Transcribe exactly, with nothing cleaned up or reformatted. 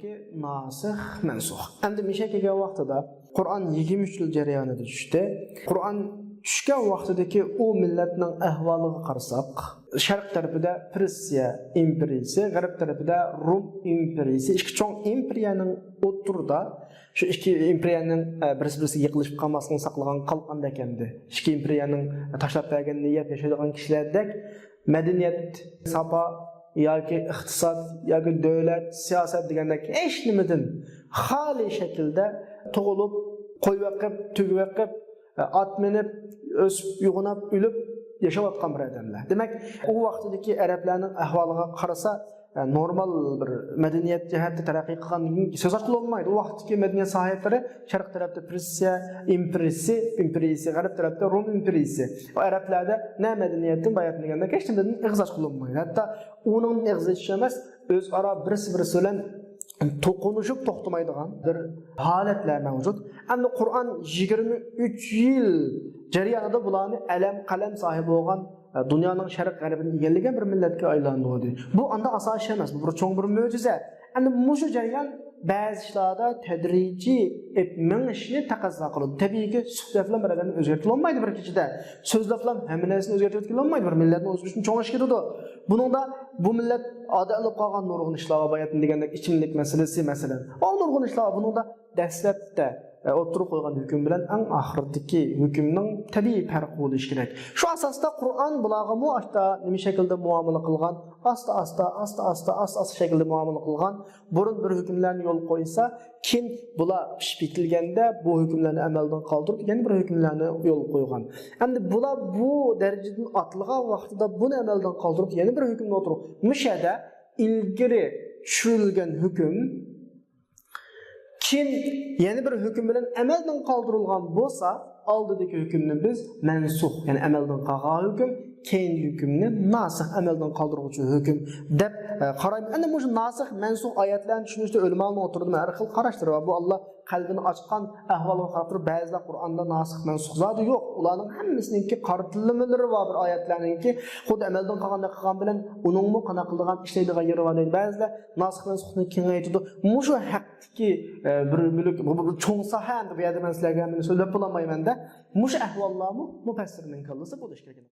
ناسىخ، مەنسۇخ. ئەمدى مىشە كەلگەن ۋاقتىدا قۇرئان يىگىرمە ئۈچ يىل جەريانىدا چۈشتى. قۇرئان چۈشكەن ۋاقتىدىكى ئۇ مىللەتنىڭ ئەھۋالىغا قارىساق، شەرق تەرىپىدە پېرسىيە ئىمپېرىيىسى، غەرب تەرىپىدە رۇم ئىمپېرىيىسى، ئىككى چوڭ ئىمپېرىيەنىڭ ئوتتۇرىدا، شۇ ئىككى ئىمپېرىيەنىڭ، ئە، بىرسى-بىرسىگە يېقىنلىشىپ قالماسلىقنى ساقلىغان قالقاندەك ئەمدى. ئىككى ئىمپېرىيەنىڭ تاشلاپ بەرگىنىنى يەپ ياشايدىغان كىشىلەردەك مەدەنىيەت، ساپا ياكى ئىقتىساد ياكى دۆلەت، سىياسەت دېگەندەك ھېچ نېمىدىن خالىي شەكىلدە تۇغۇلۇپ، قوي بېقىپ، تۆگە بېقىپ، ئات مىنىپ، ئۆسۈپ، يوغىناپ، ئۆلۈپ ياشاۋاتقان بىر ئادەملەر. دېمەك، ئۇ ۋاقتىدىكى ئەرەبلەرنىڭ ئەھۋالىغا قارىسا، نورمال بىر مەدەنىيەت جەھەتتە تەرەققىي قىلغاندىن كېيىن سۆز ئاچقىلى بولمايدۇ. ئۇ ۋاقىتتىكى مەدەنىيەت ساھىبلىرى شەرق تەرەپتە پېرسىيە ئىمپېرىيىسى، ئىمپېرىيىسى، غەرب تەرەپتە رۇم ئىمپېرىيىسى. ئۇ ئەرەبلەردە نە مەدەنىيەتتىن باياتىن دېگەندەك ھېچ نېمىدىن ئېغىز ئاچقىلى بولمايدۇ. ھەتتا ئۇنىڭدىن ئېغىز ئېچىش ئەمەس، ئۆزئارا بىرسى بىرسى بىلەن توقۇنۇشۇپ توختىمايدىغان بىر ھالەتلەر مەۋجۇت. ئەمدى قۇرئان يىگىرمە ئۈچ يىل جەريانىدا بۇلارنى ئەلەم قەلەم ساھىبى بولغان، ئە، دۇنيانىڭ شەرق غەربىنى ئىگىلىگەن بىر مىللەتكە ئايلاندۇردى. بۇ ئاندا ئاساسىي ئىش ئەمەس، بۇ بىر چوڭ بىر مۆجىزە. ئەمدى مۇشۇ جەريان بەزى ئىشلاردا تەدرىجىي ئېلىپ مېڭىشنى تەقەززا قىلىدۇ. تەبىئىيكى، سۆزلەپلا بىر ئادەمنى ئۆزگەرتىپ بولمايدۇ بىر كېچىدە. سۆزلەپلا ھەممە نەرسىنى ئۆزگەرتىپ بولمايدۇ. بىر مىللەتنى ئۆزگەرتىشنى چوڭ ئىش كېتىدۇ. بۇنىڭدا بۇ مىللەت ئادەتلىنىپ قالغان نۇرغۇن ئىشلار بار، باياتىن دېگەندەك ئىچىملىك مەسىلىسى، مەسىلەن. ئۇ نۇرغۇن ئىشلار بار. بۇنىڭدا دەسلەپتە، ئە، ئوتتۇرىغا قويغان ھۆكۈم بىلەن ئەڭ ئاخىرىدىكى ھۆكۈمنىڭ تەبىئىي پەرقى بولۇشى كېرەك. شۇ ئاساستا قۇرئان بۇلارغىمۇ ئاشتا نېمە شەكىلدە مۇئامىلە قىلغان، ئاستا-ئاستا، ئاستا-ئاستا، ئاستا-ئاستا شەكىلدە مۇئامىلە قىلغان، بۇرۇن بىر ھۆكۈملەرنى يول قويسا، كېيىن بۇلار پىشىپ يېتىلگەندە بۇ ھۆكۈملەرنى ئەمەلدىن قالدۇرۇپ، يەنە بىر ھۆكۈملەرنى يول قويغان. ئەمدى بۇلار بۇ دەرىجىدىن ئاتلىغان ۋاقتىدا بۇنى ئەمەلدىن قالدۇرۇپ، يەنە بىر ھۆكۈمنى ئوتتۇرىغا. مۇشۇ يەردە ئىلگىرى چۈشۈرۈلگەن ھۆكۈم كېيىن يەنە بىر ھۆكۈم بىلەن ئەمەلدىن قالدۇرۇلغان بولسا، ئالدىدىكى ھۆكۈمنى بىز مەنسۇخ، يەنى ئەمەلدىن قالغان ھۆكۈم، كېيىنكى ھۆكۈمنى ناسىخ، ئەمەلدىن قالدۇرغۇچى ھۆكۈم دەپ، ئە، قارايمىز. ئەمدى مۇشۇ ناسىخ، مەنسۇخ ئايەتلەرنى چۈشىنىشتە ئۆلىمانىڭ ئوتتۇرىدا ھەر خىل قاراشلىرى بار. بۇ ئاللا قەلبىنى ئاچقان ئەھۋالغا قاراپ تۇرۇپ، بەزىلەر قۇرئاندا ناسىخ، مەنسۇخ زادى يوق. ئۇلارنىڭ ھەممىسىنىڭكى قارىتىلمىلىرى بار بىر ئايەتلەرنىڭكى. خۇددى ئەمەلدىن قالغاندەك قىلغان بىلەن ئۇنىڭمۇ قانداق قىلىدىغان ئىشلەيدىغان يېرى بار دەيدۇ. بەزىلەر ناسىخ مەنسۇخنى كېڭەيتىدۇ. مۇشۇ ھەقتىكى، ئە، بىر مۈلۈك، بۇ، بۇ، بۇ چوڭ ساھە، ئەمدى بۇ يەردە مەن سىلەرگە ھەممىنى سۆزلەپ بولالمايمەن-دە. مۇشۇ ئەھۋاللارمۇ مۇپەسسىرنىڭ كاللىسى بولۇشى كېرەك.